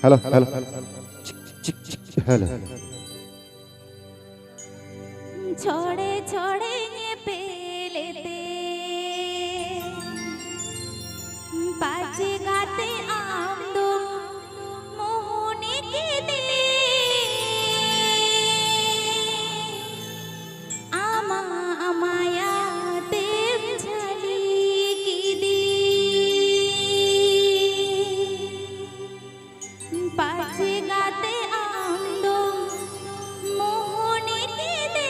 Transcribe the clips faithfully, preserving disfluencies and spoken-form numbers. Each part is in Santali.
Hello, hello. Hello. ᱪᱷᱚᱲᱮ ᱪᱷᱚᱲᱮ ᱧᱮᱯᱮᱞ ᱛᱮ ᱯᱟᱪᱮ ᱜᱟᱛᱮ ᱟᱢ ᱫᱚ ᱢᱳᱦᱚᱱᱤ ᱠᱮᱫᱮ᱾ ᱟᱢᱟᱜ ᱢᱟᱭᱟ ᱛᱮᱢ ᱡᱷᱟᱹᱞᱤ ᱠᱮᱫᱮ᱾ ᱯᱟᱪᱮ ᱜᱟᱛᱮ ᱟᱢ ᱫᱚ ᱢᱳᱦᱚᱱᱤ ᱠᱮᱫᱮ᱾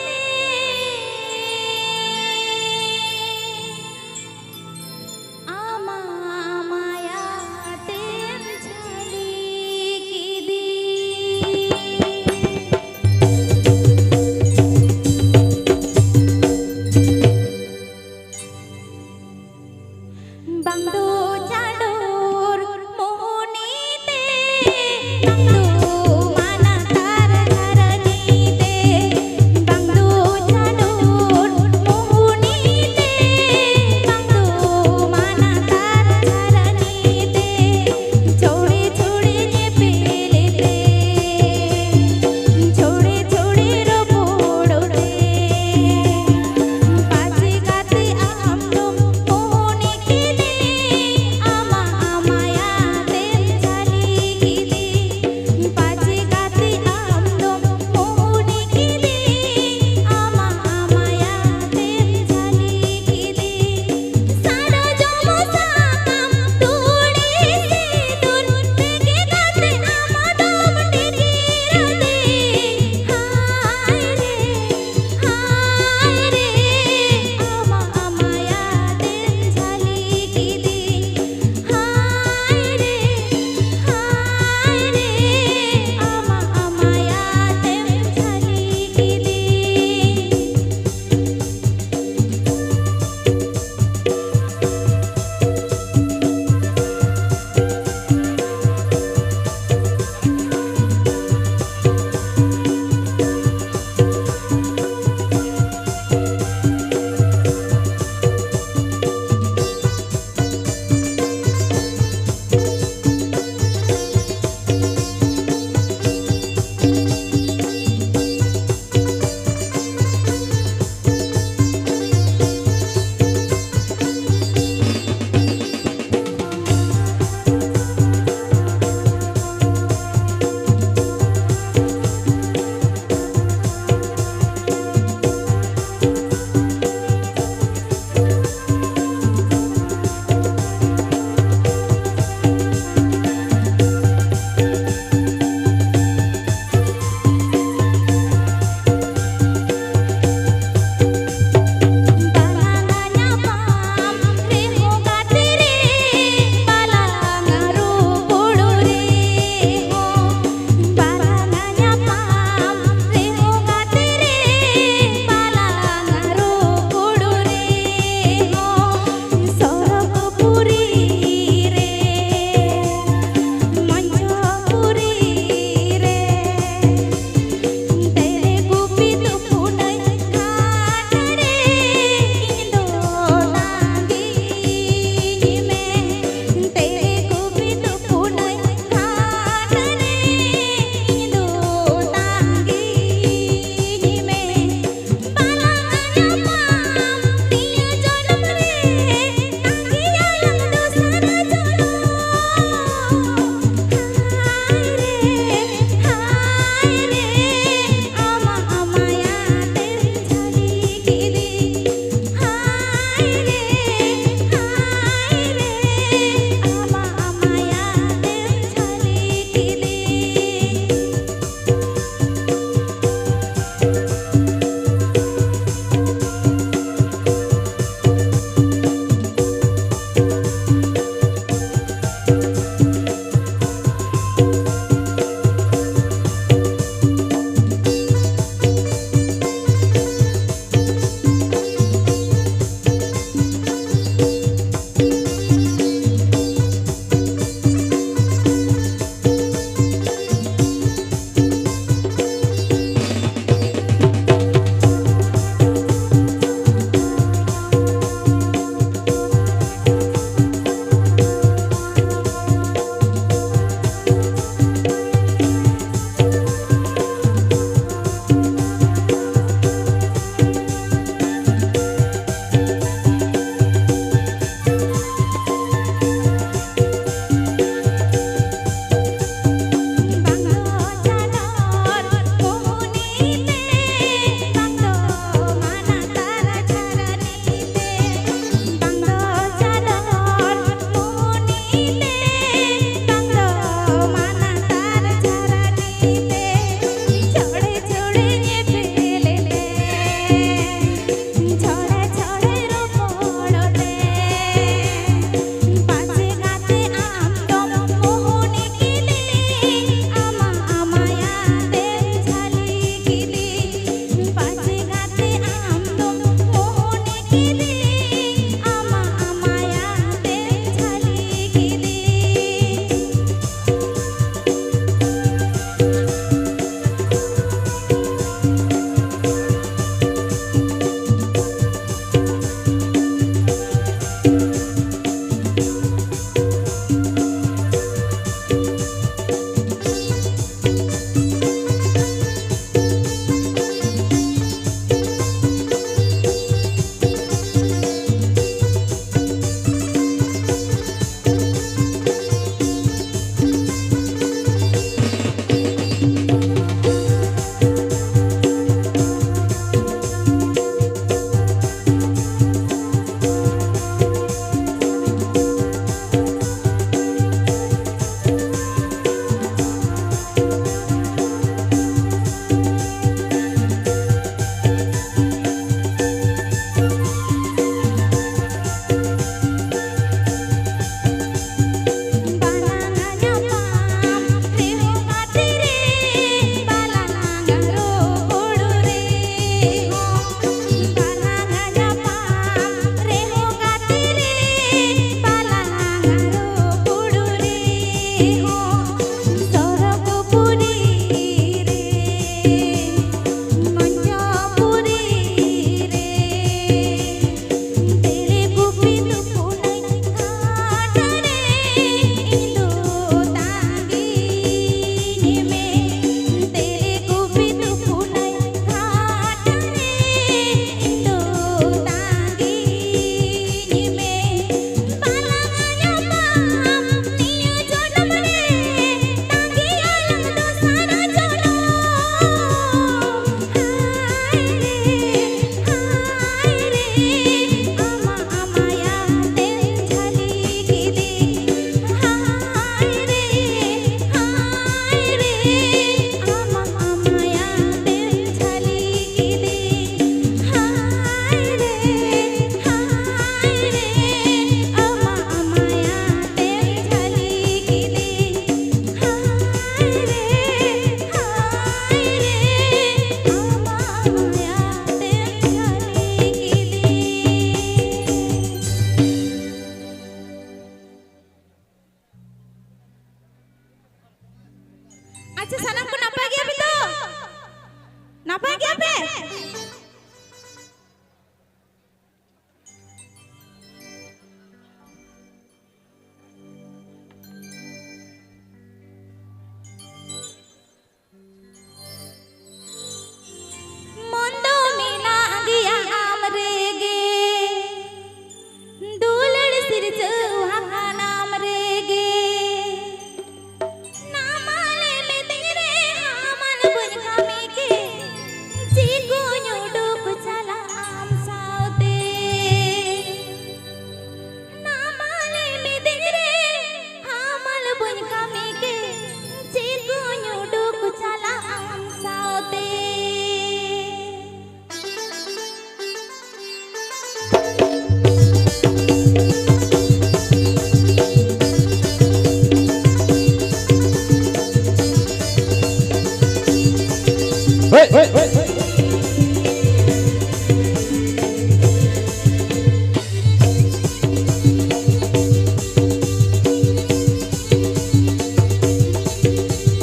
ᱦᱳᱭ, ᱦᱳᱭ, ᱦᱳᱭ᱾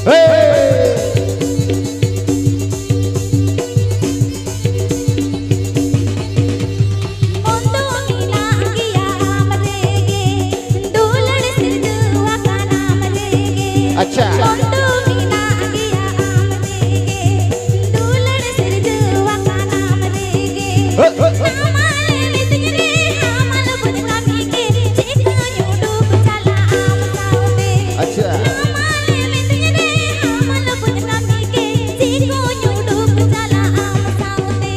ᱦᱳᱭ᱾ ᱢᱚᱱ ᱫᱚ ᱢᱮᱱᱟᱜ ᱜᱮᱭᱟ ᱟᱢ ᱨᱮᱜᱮ, ᱫᱩᱞᱟᱹᱲ ᱥᱤᱨᱡᱟᱹᱣ ᱟᱠᱟᱱ ᱟᱢ ᱨᱮᱜᱮ᱾ ᱟᱪᱪᱷᱟ᱾ ᱢᱚᱱ ᱫᱚ ᱢᱮᱱᱟᱜ ᱜᱮᱭᱟ ᱟᱢ ᱨᱮᱜᱮ, ᱫᱩᱞᱟᱹᱲ ᱥᱤᱨᱡᱟᱹᱣ ᱟᱠᱟᱱ ᱟᱢ ᱨᱮᱜᱮ᱾ ᱦᱳᱭ, ᱦᱳᱭ, ᱦᱳᱭ᱾ ᱱᱟᱢᱟᱞ ᱢᱤᱛᱟᱹᱧ ᱨᱮ ᱦᱟᱢᱟᱞ ᱵᱟᱹᱫᱽ ᱠᱟᱹᱢᱤ ᱜᱮ, ᱪᱮᱫ ᱠᱚᱧ ᱩᱰᱩᱠ ᱪᱟᱞᱟᱜ ᱟᱢ ᱥᱟᱶᱛᱮ᱾ ᱟᱪᱪᱷᱟ᱾ ᱱᱟᱢᱟᱞ ᱢᱤᱛᱟᱹᱧ ᱨᱮ ᱦᱟᱢᱟᱞ ᱵᱟᱹᱫᱽ ᱠᱟᱹᱢᱤ ᱜᱮ, ᱪᱮᱫ ᱠᱚᱧ ᱩᱰᱩᱠ ᱪᱟᱞᱟᱜ ᱟᱢ ᱥᱟᱶᱛᱮ᱾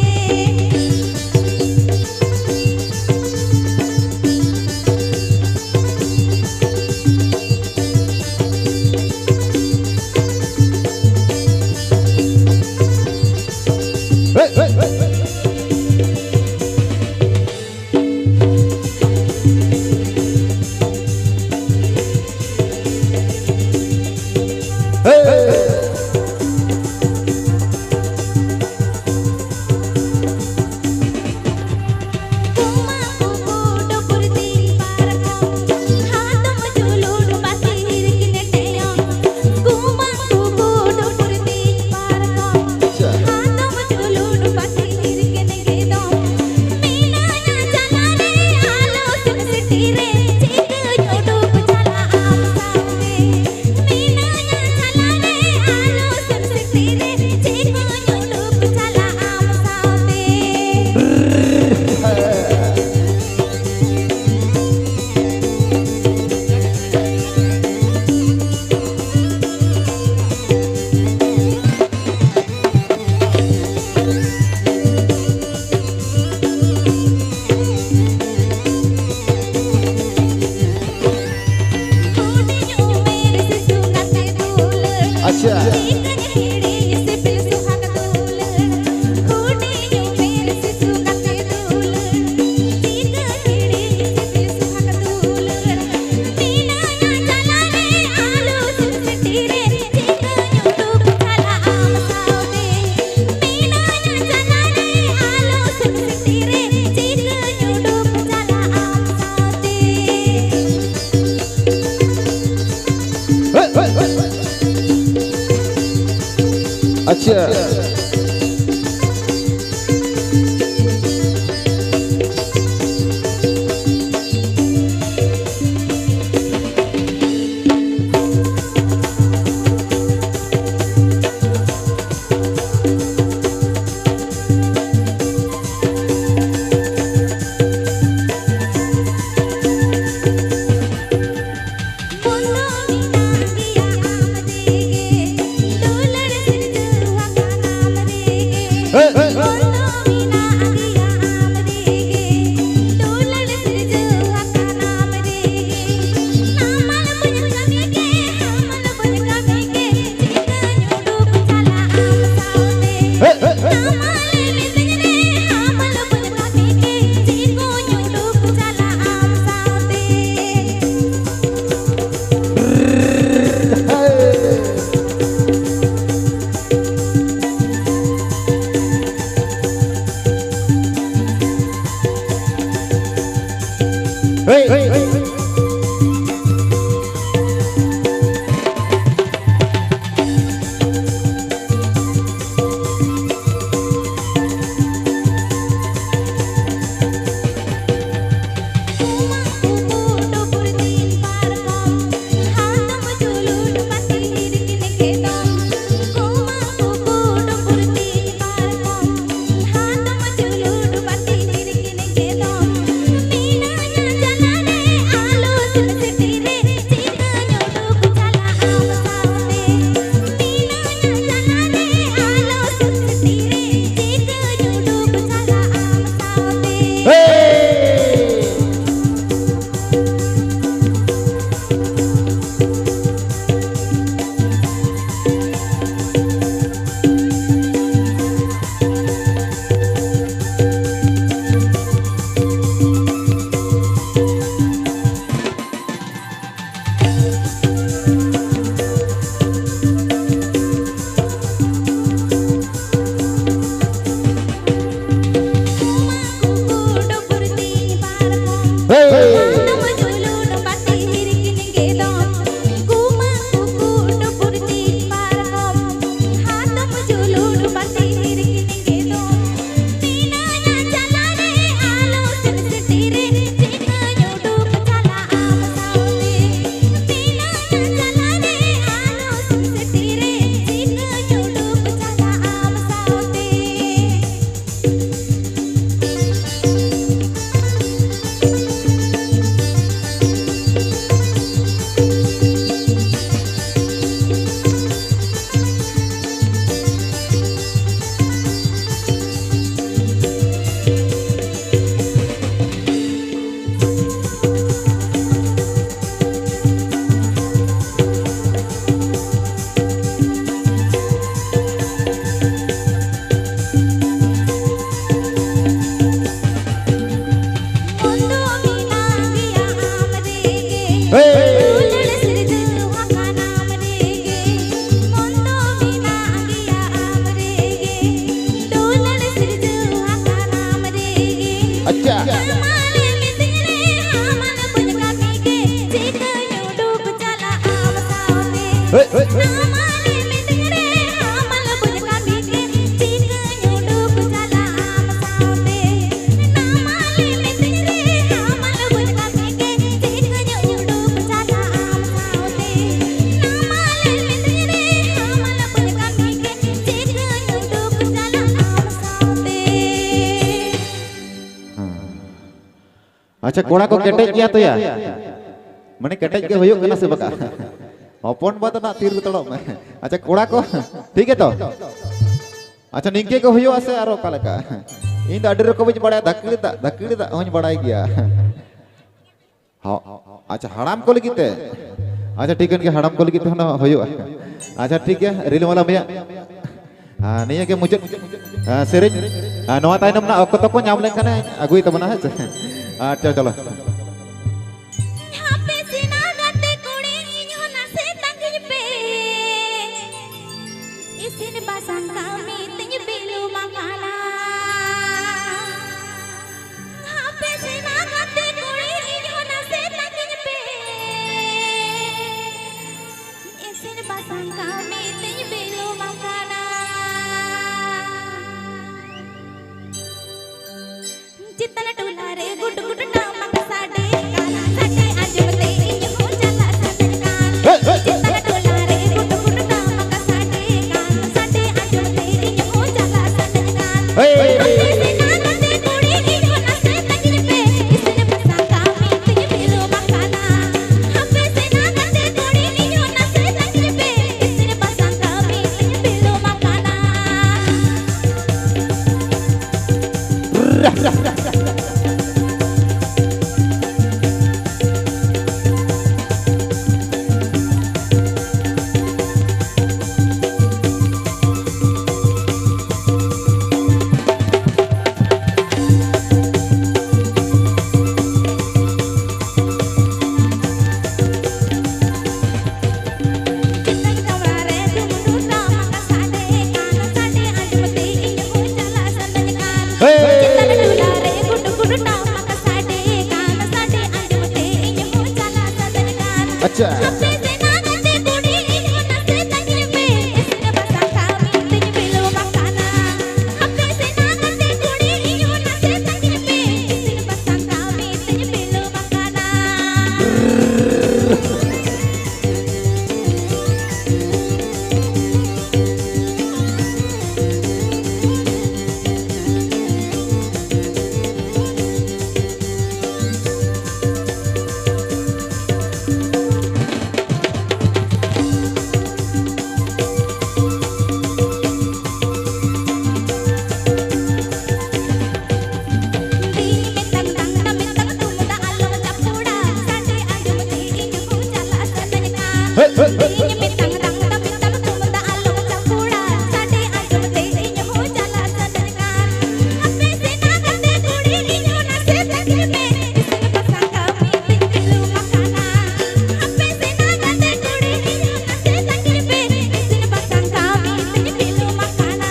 ᱟᱪᱪᱷᱟ᱾ ᱦᱳᱭ, ᱦᱳᱭ᱾ ᱱᱟᱢᱟᱞ ᱢᱤᱫᱤᱧ ᱨᱮ ᱦᱟᱢᱟᱞ ᱵᱟᱹᱧ ᱠᱟᱹᱢᱤ ᱜᱮ, ᱪᱤᱠᱟᱹᱧ ᱩᱰᱩᱠ ᱪᱟᱞᱟᱜ ᱟᱢ ᱥᱟᱶᱛᱮ᱾ ᱱᱟᱢᱟᱞ ᱢᱤᱫᱤᱧ ᱨᱮ ᱦᱟᱢᱟᱞ ᱵᱟᱹᱧ ᱠᱟᱹᱢᱤ ᱜᱮ, ᱪᱤᱠᱟᱹᱧ ᱩᱰᱩᱠ ᱪᱟᱞᱟᱜ ᱟᱢ ᱥᱟᱶᱛᱮ᱾ ᱱᱟᱢᱟᱞ ᱢᱤᱫᱤᱧ ᱨᱮ ᱦᱟᱢᱟᱞ ᱵᱟᱹᱧ ᱠᱟᱹᱢᱤ ᱜᱮ, ᱪᱤᱠᱟᱹᱧ ᱩᱰᱩᱠ ᱪᱟᱞᱟᱜ ᱟᱢ ᱥᱟᱶᱛᱮ᱾ ᱦᱮᱸ᱾ ᱟᱪᱪᱷᱟ, ᱠᱚᱲᱟ ᱠᱚ ᱠᱮᱴᱮᱡ ᱜᱮᱭᱟ ᱛᱚᱭᱟ? ᱢᱟᱱᱮ ᱠᱮᱴᱮᱡ ᱜᱮ ᱦᱩᱭᱩᱜ ᱠᱟᱱᱟ ᱥᱮ ᱵᱟᱠᱟ? ᱦᱚᱯᱚᱱ ᱵᱟ ᱫᱚ ᱱᱟᱜ ᱛᱤᱨ ᱨᱮ ᱛᱚᱲᱚᱢ ᱢᱮ᱾ ᱟᱪᱪᱷᱟ, ᱠᱚᱲᱟ ᱠᱚ, ᱴᱷᱤᱠ ᱜᱮᱛᱚ? ᱟᱪᱪᱷᱟ, ᱱᱤᱝᱠᱟᱹ ᱜᱮ ᱦᱩᱭᱩᱜᱼᱟ ᱥᱮ ᱟᱨᱚ ᱚᱠᱟ ᱞᱮᱠᱟ? ᱤᱧ ᱫᱚ ᱟᱹᱰᱤ ᱨᱚᱠᱚᱢᱤᱧ ᱵᱟᱲᱟᱭᱟ, ᱫᱷᱟᱹᱠᱲᱤ ᱫᱟᱜ, ᱫᱷᱟᱹᱠᱲᱤ ᱫᱟᱜ ᱦᱚᱸᱧ ᱵᱟᱲᱟᱭ ᱜᱮᱭᱟ᱾ ᱦᱚ-, ᱟᱪᱪᱷᱟ, ᱦᱟᱲᱟᱢ ᱠᱚ ᱞᱟᱹᱜᱤᱫ ᱛᱮ? ᱟᱪᱪᱷᱟ, ᱴᱷᱤᱠ ᱜᱮᱭᱟ, ᱦᱟᱲᱟᱢ ᱠᱚ ᱞᱟᱹᱜᱤᱫ ᱛᱮ ᱦᱚᱸ ᱦᱩᱭᱩᱜᱼᱟ᱾ ᱟᱪᱪᱷᱟ, ᱴᱷᱤᱠ ᱜᱮᱭᱟ, ᱨᱤᱞᱟᱹᱢᱟᱞᱟ ᱢᱮᱭᱟ᱾ ᱟᱨ ᱱᱤᱭᱟᱹ ᱜᱮ ᱢᱩᱪᱟᱹᱫ᱾ ᱟᱨ ᱥᱮᱨᱮᱧ, ᱟᱨ ᱱᱚᱣᱟ ᱛᱟᱭᱱᱚᱢ ᱨᱮᱱᱟᱜ ᱚᱠᱛᱚ ᱠᱚ ᱧᱟᱢ ᱞᱮᱱᱠᱷᱟᱱ ᱟᱹᱜᱩᱭ ᱛᱟᱵᱚᱱᱟ, ᱦᱮᱸ ᱥᱮ? ᱟᱪᱪᱷᱟ, ᱪᱚᱞᱚ᱾ ᱦᱟᱯᱮ ᱥᱮᱱᱟ ᱜᱟᱛᱮ ᱠᱩᱲᱤ, ᱤᱧ ᱦᱚᱸ ᱱᱟᱥᱮ ᱛᱟᱺᱜᱤᱧ ᱯᱮ᱾ ᱤᱥᱤᱱ ᱵᱟᱥᱟᱝ ᱠᱟᱹᱢᱤ ᱛᱤᱧ ᱵᱤᱞᱚᱢ ᱟᱠᱟᱱᱟ᱾ ᱦᱟᱯᱮ ᱥᱮᱱᱟ ᱜᱟᱛᱮ ᱠᱩᱲᱤ, ᱤᱧ ᱦᱚᱸ ᱱᱟᱥᱮ ᱛᱟᱺᱜᱤᱧ ᱯᱮ᱾ ᱤᱥᱤᱱ ᱵᱟᱥᱟᱝ ᱠᱟᱹᱢᱤ ᱛᱤᱧ ᱵᱤᱞᱚᱢ ᱟᱠᱟᱱᱟ᱾ ᱪᱮᱛᱟᱱ ᱴᱚᱞᱟ ᱨᱮ ᱜᱩᱰ ᱜᱩᱰ ᱴᱟᱢᱟᱠ ᱥᱟᱰᱮ ᱠᱟᱱ, ᱥᱟᱰᱮ ᱟᱸᱡᱚᱢ ᱛᱮ ᱤᱧ ᱦᱚᱸ ᱪᱟᱞᱟᱜ ᱥᱟᱱᱟᱧ ᱠᱟᱱ᱾ ᱪᱮᱛᱟᱱ ᱴᱚᱞᱟ ᱨᱮ ᱜᱩᱰ ᱜᱩᱰ ᱴᱟᱢᱟᱠ ᱥᱟᱰᱮ ᱠᱟᱱ, ᱥᱟᱰᱮ ᱟᱸᱡᱚᱢ ᱛᱮ ᱤᱧ ᱦᱚᱸ ᱪᱟᱞᱟᱜ ᱥᱟᱱᱟᱧ ᱠᱟᱱ᱾ ᱦᱮᱭ! ᱦᱟᱯᱮ ᱥᱮᱱᱟ ᱜᱟᱛᱮ ᱠᱩᱲᱤ, ᱤᱧ ᱦᱚᱸ ᱱᱟᱥᱮ ᱛᱟᱺᱜᱤᱧ ᱯᱮ, ᱤᱥᱤᱱ ᱵᱟᱥᱟᱝ ᱠᱟᱹᱢᱤ ᱛᱤᱧ ᱵᱤᱞᱚᱢ ᱟᱠᱟᱱᱟ᱾ ᱦᱟᱯᱮ ᱥᱮᱱᱟ ᱜᱟᱛᱮ ᱠᱩᱲᱤ, ᱤᱧ ᱦᱚᱸ ᱱᱟᱥᱮ ᱛᱟᱺᱜᱤᱧ ᱯᱮ, ᱤᱥᱤᱱ ᱵᱟᱥᱟᱝ ᱠᱟᱹᱢᱤ ᱛᱤᱧ ᱵᱤᱞᱚᱢ ᱟᱠᱟᱱᱟ᱾ ᱤᱧ ᱢᱤᱫᱴᱟᱝ ᱨᱟᱝ ᱛᱟᱢ ᱛᱟᱢ ᱛᱩᱢᱫᱟᱜ ᱟᱞᱚᱢ ᱪᱟᱯᱩᱲᱟ, ᱥᱟᱰᱮ ᱟᱸᱡᱚᱢ ᱛᱮ ᱤᱧ ᱦᱚᱸ ᱪᱟᱞᱟᱜ ᱥᱟᱱᱟᱧ ᱠᱟᱱ᱾ ᱦᱟᱯᱮ ᱥᱮ ᱱᱟ ᱜᱟᱛᱮ ᱠᱩᱲᱤ, ᱤᱧ ᱦᱚᱸ ᱱᱟᱥᱮ ᱛᱟᱺᱜᱤ ᱢᱮ, ᱤᱥᱤᱱ ᱵᱟᱥᱟᱝ ᱠᱟᱹᱢᱤ ᱛᱤᱧ ᱵᱤᱞᱚᱢ ᱟᱠᱟᱱᱟ᱾ ᱦᱟᱯᱮ ᱥᱮ ᱱᱟ ᱜᱟᱛᱮ ᱠᱩᱲᱤ, ᱤᱧ ᱦᱚᱸ ᱱᱟᱥᱮ ᱛᱟᱺᱜᱤ ᱢᱮ, ᱤᱥᱤᱱ ᱵᱟᱥᱟᱝ ᱠᱟᱹᱢᱤ ᱛᱤᱧ ᱵᱤᱞᱚᱢ ᱟᱠᱟᱱᱟ᱾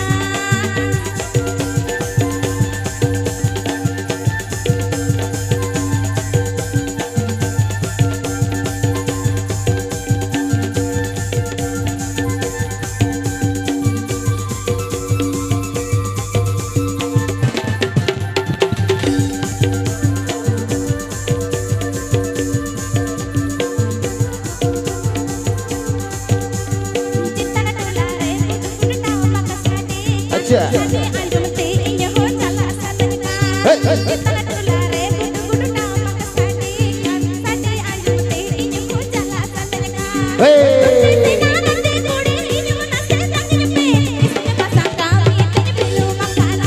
ᱪᱮᱛᱟᱱ ᱴᱚᱞᱟ ᱨᱮ ᱜᱩᱰᱩ ᱜᱩᱰᱩ ᱴᱟᱢᱟᱠ ᱥᱟᱰᱮ ᱠᱟᱱ, ᱟᱪᱪᱷᱟ᱾ ᱥᱟᱰᱮ ᱟᱸᱡᱚᱢ ᱛᱮ ᱤᱧ ᱦᱚᱸ ᱪᱟᱞᱟᱜ ᱥᱟᱱᱟᱧ ᱠᱟᱱ᱾ ᱦᱮ, ᱦᱮ, ᱦᱮ᱾ ᱪᱮᱛᱟᱱ ᱴᱚᱞᱟ ᱨᱮ ᱜᱩᱰᱩ ᱜᱩᱰᱩ ᱴᱟᱢᱟᱠ ᱥᱟᱰᱮ ᱠᱟᱱ, ᱥᱟᱰᱮ ᱟᱸᱡᱚᱢ ᱛᱮ ᱤᱧ ᱦᱚᱸ ᱪᱟᱞᱟᱜ ᱥᱟᱱᱟᱧ ᱠᱟᱱ᱾ ᱦᱮ᱾ ᱦᱟᱯᱮ ᱥᱮ ᱱᱟ ᱜᱟᱛᱮ ᱠᱩᱲᱤ, ᱤᱧ ᱦᱚᱸ ᱱᱟᱥᱮ ᱛᱟᱺᱜᱤᱧ ᱯᱮ, ᱤᱥᱤᱱ ᱵᱟᱥᱟᱝ ᱠᱟᱹᱢᱤ ᱛᱤᱧ ᱵᱤᱞᱚᱢ ᱟᱠᱟᱱᱟ᱾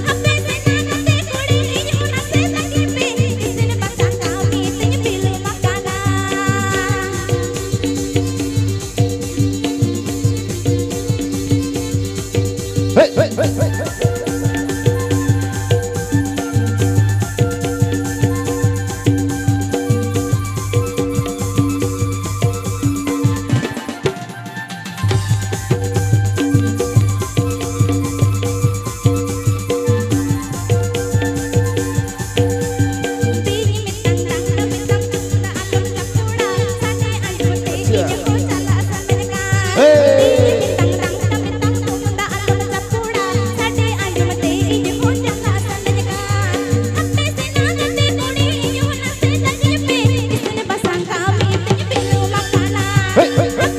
ᱦᱟᱯᱮ ᱥᱮ ᱱᱟ ᱜᱟᱛᱮ ᱠᱩᱲᱤ, ᱤᱧ ᱦᱚᱸ ᱱᱟᱥᱮ ᱛᱟᱺᱜᱤᱧ ᱯᱮ, ᱤᱥᱤᱱ ᱵᱟᱥᱟᱝ ᱠᱟᱹᱢᱤ ᱛᱤᱧ ᱵᱤᱞᱚᱢ ᱟᱠᱟᱱᱟ᱾ ᱟᱪᱪᱷᱟ᱾ ᱦᱮ᱾ ᱦᱮ, ᱦᱮ, ᱦᱮ᱾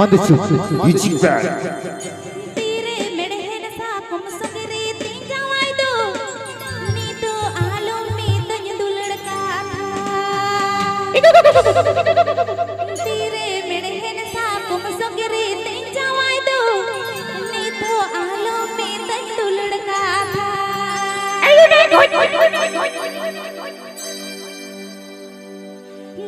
On the show, music band. ᱛᱤᱨᱮ ᱢᱮᱲᱦᱮᱫ ᱥᱟᱠᱚᱢ ᱥᱚᱸᱜᱮ ᱨᱮ ᱛᱤᱧ ᱡᱟᱶᱟᱭ ᱫᱚ, ᱱᱤᱛᱚᱜ ᱟᱞᱚᱢ ᱢᱮᱛᱟᱹᱧ ᱫᱩᱞᱟᱹᱲ ᱠᱟᱛᱷᱟ᱾ ᱛᱤᱨᱮ ᱢᱮᱲᱦᱮᱫ ᱥᱟᱠᱚᱢ ᱥᱚᱸᱜᱮ ᱨᱮ ᱛᱤᱧ ᱡᱟᱶᱟᱭ ᱫᱚ, ᱱᱤᱛᱚᱜ ᱟᱞᱚᱢ ᱢᱮᱛᱟᱹᱧ ᱫᱩᱞᱟᱹᱲ ᱠᱟᱛᱷᱟ᱾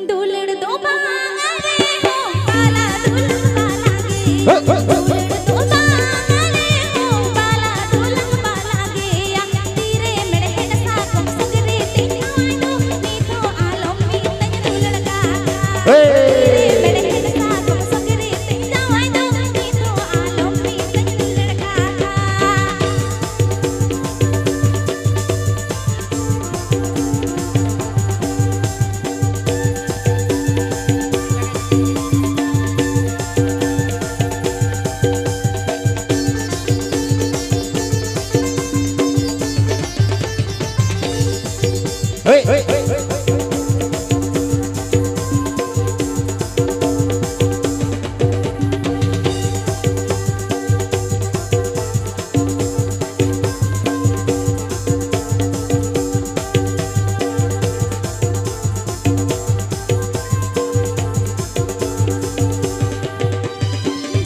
ᱫᱩᱞᱟᱹᱲ ᱫᱚ ᱵᱟᱝ ᱟᱞᱮ ᱦᱚᱸ ᱵᱟᱞᱟ ᱫᱩᱞᱟᱹᱲ ᱵᱟᱞᱟ ᱜᱮ᱾ ᱫᱩᱞᱟᱹᱲ ᱫᱚ ᱵᱟᱝ ᱟᱞᱮ ᱦᱚᱸ ᱵᱟᱞᱟ ᱫᱩᱞᱟᱹᱲ ᱵᱟᱞᱟ ᱜᱮᱭᱟ᱾ ᱛᱤᱨᱮ ᱢᱮᱲᱦᱮᱫ ᱥᱟᱠᱚᱢ ᱥᱚᱸᱜᱮ ᱨᱮ ᱛᱤᱧ ᱡᱟᱶᱟᱭ ᱫᱚ, ᱱᱤᱛ ᱦᱚᱸ ᱟᱞᱚᱢ ᱢᱮᱛᱟᱹᱧ ᱫᱩᱞᱟᱹᱲ ᱠᱟᱛᱷᱟ᱾ ᱛᱤᱨᱮ ᱢᱮᱲᱦᱮᱫ ᱥᱟᱠᱚᱢ ᱥᱚᱸᱜᱮ ᱨᱮ ᱛᱤᱧ ᱡᱟᱶᱟᱭ ᱫᱚ, ᱱᱤᱛ ᱦᱚᱸ ᱟᱞᱚᱢ ᱢᱮᱛᱟᱹᱧ ᱫᱩᱞᱟᱹᱲ ᱠᱟᱛᱷᱟ᱾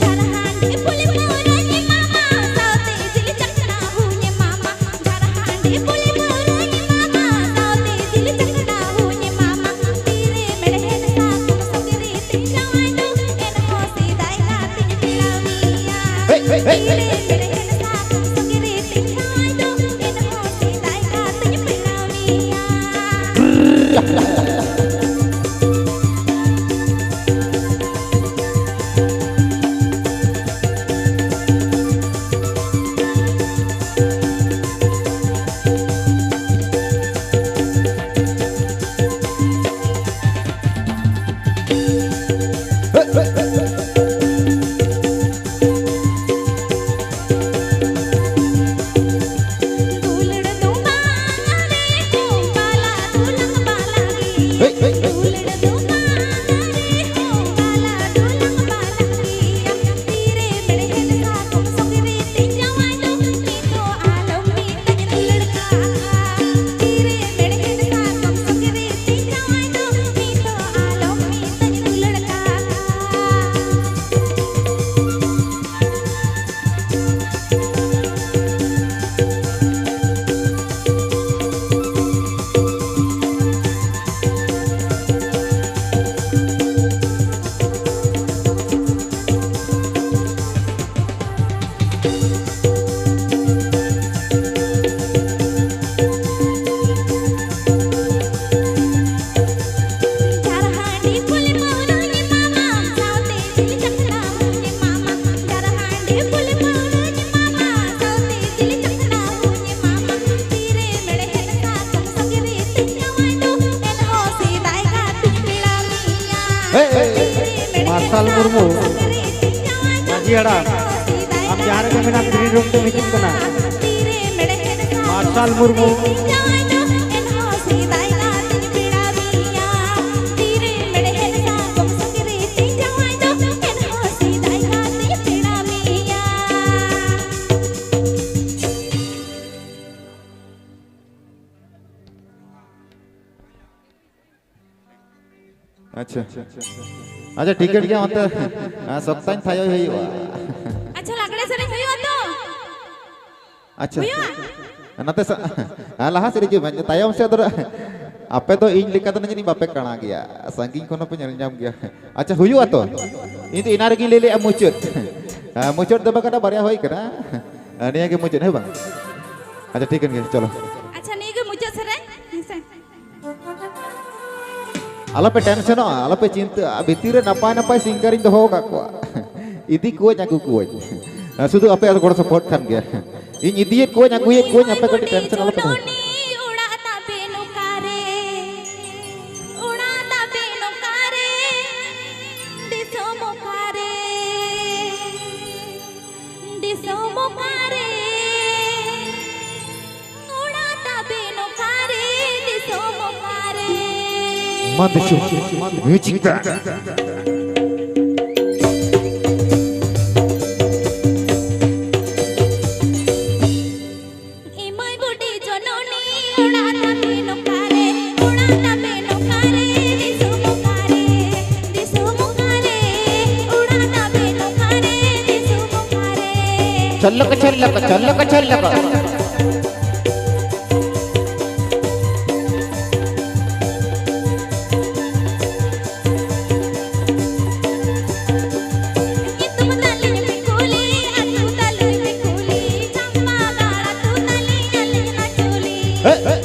ᱡᱷᱟᱨᱦᱟᱱ ᱰᱷᱤᱯᱩᱞᱤ ᱯᱟᱹᱣᱨᱟᱹᱧ ᱮᱢᱟᱢᱟ, ᱥᱟᱶᱛᱮ ᱡᱤᱞ ᱪᱟᱠᱷᱱᱟ ᱦᱚᱸᱧ ᱮᱢᱟᱢᱟ᱾ ᱡᱷᱟᱨᱦᱟᱱ ᱰᱷᱤᱯᱩᱞᱤ ᱯᱟᱹᱣᱨᱟᱹᱧ ᱮᱢᱟᱢᱟ, ᱥᱟᱶᱛᱮ ᱡᱤᱞ ᱪᱟᱠᱷᱱᱟ ᱦᱚᱸᱧ ᱮᱢᱟᱢᱟ᱾ ᱛᱤᱨᱮ ᱢᱮᱲᱦᱮᱫ ᱥᱟᱠᱚᱢ ᱥᱚᱸᱜᱮ ᱨᱮ ᱛᱤᱧ ᱡᱟᱶᱟᱭ ᱫᱚ, ᱮᱱᱦᱚᱸ ᱥᱮᱫᱟᱭ ᱜᱟᱛᱮᱧ ᱯᱮᱲᱟᱣ ᱢᱮᱭᱟ᱾ ᱛᱤᱨᱮ ᱢᱮᱲᱦᱮᱫ ᱥᱟᱠᱚᱢ ᱥᱚᱸᱜᱮ ᱨᱮ ᱛᱤᱧ ᱡᱟᱶᱟᱭ ᱫᱚ, ᱮᱱᱦᱚᱸ ᱥᱮᱫᱟᱭ ᱜᱟᱛᱮᱧ ᱯᱮᱲᱟᱣ ᱢᱮᱭᱟ᱾ ᱫᱩᱞᱟᱹᱲ ᱫᱚ ᱵᱟᱝ ᱟᱞᱮ ᱦᱚᱸ ᱵᱟᱞᱟ ᱫᱩᱞᱟᱹᱲ ᱵᱟᱞᱟ ᱜᱮ᱾ ᱢᱩᱨᱢᱩ, ᱢᱟᱹᱡᱷᱤ ᱦᱟᱲᱟᱢ, ᱟᱢ ᱡᱟᱦᱟᱸ ᱨᱮᱜᱮ ᱢᱮᱱᱟᱢ, green room ᱛᱮᱢ ᱦᱤᱡᱩᱜ ᱠᱟᱱᱟ᱾ ᱢᱟᱨᱥᱟᱞ ᱢᱩᱨᱢᱩ᱾ ᱟᱪᱪᱷᱟ᱾ ᱟᱪᱪᱷᱟ, ᱴᱷᱤᱠᱟᱹᱱ ᱜᱮᱭᱟ, ᱚᱱᱛᱮ, ᱟ, ᱥᱚᱠᱛᱟᱧ ᱛᱷᱟᱭᱚᱭ ᱦᱩᱭᱩᱜᱼᱟ᱾ ᱟᱪᱪᱷᱟ, ᱞᱟᱜᱽᱲᱮ ᱥᱮᱨᱮᱧ ᱦᱩᱭᱩᱜᱼᱟ ᱛᱚ? ᱟᱪᱪᱷᱟ᱾ ᱦᱩᱭᱩᱜᱼᱟ? ᱱᱚᱛᱮ ᱥᱟ-, ᱟ, ᱞᱟᱦᱟ ᱥᱮᱫ ᱦᱤᱡᱩᱜ ᱢᱮ, ᱛᱟᱭᱚᱢ ᱥᱮᱫ ᱫᱚ ᱟᱯᱮ ᱫᱚ ᱤᱧ ᱞᱮᱠᱟ ᱫᱚ ᱡᱟᱹᱱᱤᱡ ᱵᱟᱯᱮ ᱠᱟᱬᱟ ᱜᱮᱭᱟ, ᱥᱟᱺᱜᱤᱧ ᱠᱷᱚᱱ ᱦᱚᱸᱯᱮ ᱧᱮᱞ ᱧᱟᱢ ᱜᱮᱭᱟ᱾ ᱟᱪᱪᱷᱟ, ᱦᱩᱭᱩᱜᱼᱟ ᱛᱚ? ᱤᱧ ᱫᱚ ᱮᱱᱟ ᱨᱮᱜᱮᱧ ᱞᱟᱹᱭ ᱞᱮᱜᱼᱟ ᱢᱩᱪᱟᱹᱫ᱾ ᱟ, ᱢᱩᱪᱟᱹᱫ ᱫᱚ ᱵᱟᱠᱷᱟᱱ ᱵᱟᱨᱭᱟ ᱦᱩᱭ ᱠᱟᱱᱟ᱾ ᱟ, ᱱᱤᱭᱟᱹ ᱜᱮ ᱢᱩᱪᱟᱹᱫ, ᱦᱮᱸ ᱵᱟᱝ? ᱟᱪᱪᱷᱟ, ᱴᱷᱤᱠᱟᱹᱱ ᱜᱮᱭᱟ, ᱪᱚᱞᱚ᱾ ᱟᱪᱪᱷᱟ, ᱱᱤᱭᱟᱹ ᱜᱮ ᱢᱩᱪᱟᱹᱫ ᱥᱮᱨᱮᱧ, ᱦᱮᱸ ᱥᱮ? ᱟᱞᱚᱯᱮ ᱴᱮᱱᱥᱚᱱᱚᱜᱼᱟ, ᱟᱞᱚᱯᱮ ᱪᱤᱱᱛᱟᱹᱜᱼᱟ, ᱵᱷᱤᱛᱤᱨ ᱨᱮ ᱱᱟᱯᱟᱭ ᱱᱟᱯᱟᱭ ᱥᱤᱝᱜᱟᱨᱤᱧ ᱫᱚᱦᱚ ᱟᱠᱟᱫ ᱠᱚᱣᱟ᱾ ᱤᱫᱤ ᱠᱚᱣᱟᱹᱧ, ᱟᱹᱜᱩ ᱠᱚᱣᱟᱹᱧ᱾ ᱥᱩᱫᱷᱩ ᱟᱯᱮᱭᱟᱜ ᱜᱚᱲᱚ ᱥᱚᱯᱚᱨᱴ ᱠᱷᱟᱱ ᱜᱮ᱾ ᱤᱧ ᱤᱫᱤᱭᱮᱫ ᱠᱚᱣᱟᱹᱧ, ᱟᱹᱜᱩᱭᱮᱫ ᱠᱚᱣᱟᱹᱧ, ᱟᱯᱮ ᱠᱟᱹᱴᱤᱡ ᱴᱮᱱᱥᱚᱱ ᱟᱞᱚᱯᱮ ᱫᱚᱦᱚᱭᱟ᱾ ᱚᱲᱟᱜ ᱛᱟᱵᱮᱱ ᱚᱠᱟᱨᱮ? ᱚᱲᱟᱜ ᱛᱟᱵᱮᱱ ᱚᱠᱟᱨᱮ? ᱫᱤᱥᱚᱢ ᱚᱠᱟᱨᱮ? ᱫᱤᱥᱚᱢ ᱚᱠᱟᱨᱮ? ᱚᱲᱟᱜ ᱛᱟᱵᱮᱱ ᱚᱠᱟᱨᱮ? ᱫᱤᱥᱚᱢ ᱚᱠᱟᱨᱮ? ᱢᱟ ᱫᱤᱥᱚᱢ ᱢᱤᱭᱩᱡᱤᱠ ᱵᱮᱱᱰ᱾ ᱮ ᱢᱟᱹᱭ ᱵᱩᱰᱤ ᱡᱚᱱᱚᱱᱤ, ᱚᱲᱟᱜ ᱛᱟᱵᱮᱱ ᱚᱠᱟᱨᱮ? ᱚᱲᱟᱜ ᱛᱟᱵᱮᱱ ᱚᱠᱟᱨᱮ? ᱫᱤᱥᱚᱢ ᱚᱠᱟᱨᱮ? ᱫᱤᱥᱚᱢ ᱚᱠᱟᱨᱮ? ᱚᱲᱟᱜ ᱛᱟᱵᱮᱱ ᱚᱠᱟᱨᱮ? ᱫᱤᱥᱚᱢ ᱚᱠᱟᱨᱮ? ᱪᱷᱚᱞᱞᱚᱠ ᱪᱷᱚᱞᱞᱚᱠ ᱪᱷᱚᱞᱞᱚᱠ ᱪᱷᱚᱞᱞᱚᱠ᱾ ᱧᱩᱛᱩᱢ ᱛᱟᱹᱞᱤᱧ ᱵᱤᱠᱩᱞᱤ, ᱟᱹᱛᱩ ᱛᱟᱹᱞᱤᱧ ᱵᱤᱠᱩᱞᱤ, ᱪᱟᱢᱯᱟ ᱜᱟᱲ ᱟᱹᱛᱩ ᱛᱟᱹᱞᱤᱧ ᱟᱹᱞᱤᱧ ᱟᱹᱪᱩᱞᱤ᱾ ᱦᱮ!